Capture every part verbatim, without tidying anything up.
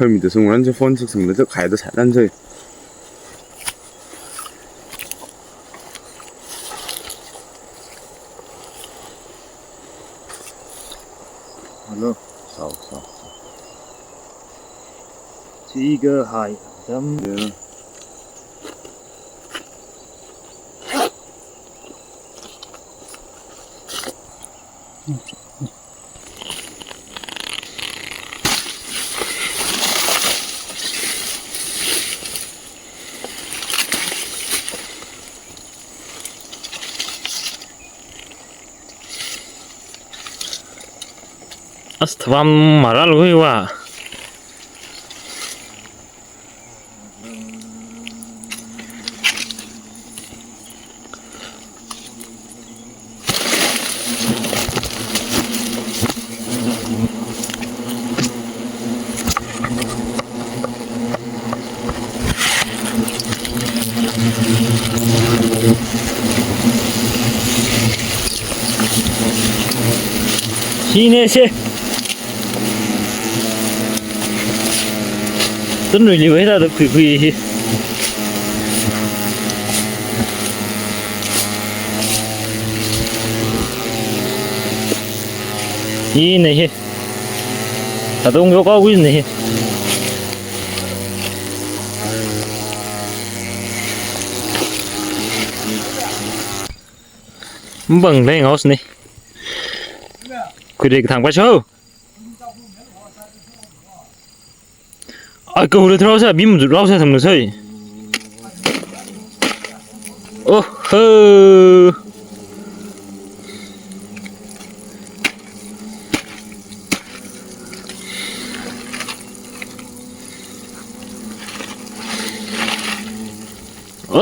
Khamida sungran se phone sik sungda se khaida sāran se. Hello. Sao, sao, sao. Chiga hai dam. Yeah. As thavam maral hui wa. Hine se. Tun really wai da khui khui hi. Hine hi. Tadong yo ka win ne hi. Mbang leng house ni. Khuirei kathang pa cho. Ai, ko le thrao sa, bim rao sa tham sai. Oh, ho.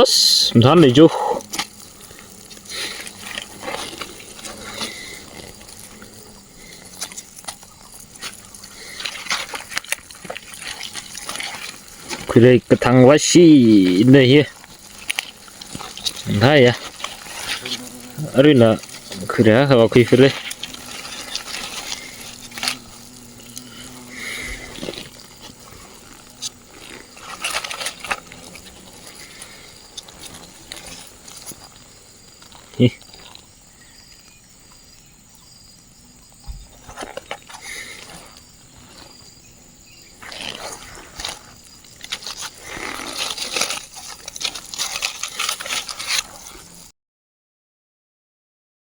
Os, mthan le jo. Khuirei kathang va shi le hi. Thai ya. Arui la khuirei ha va khui file.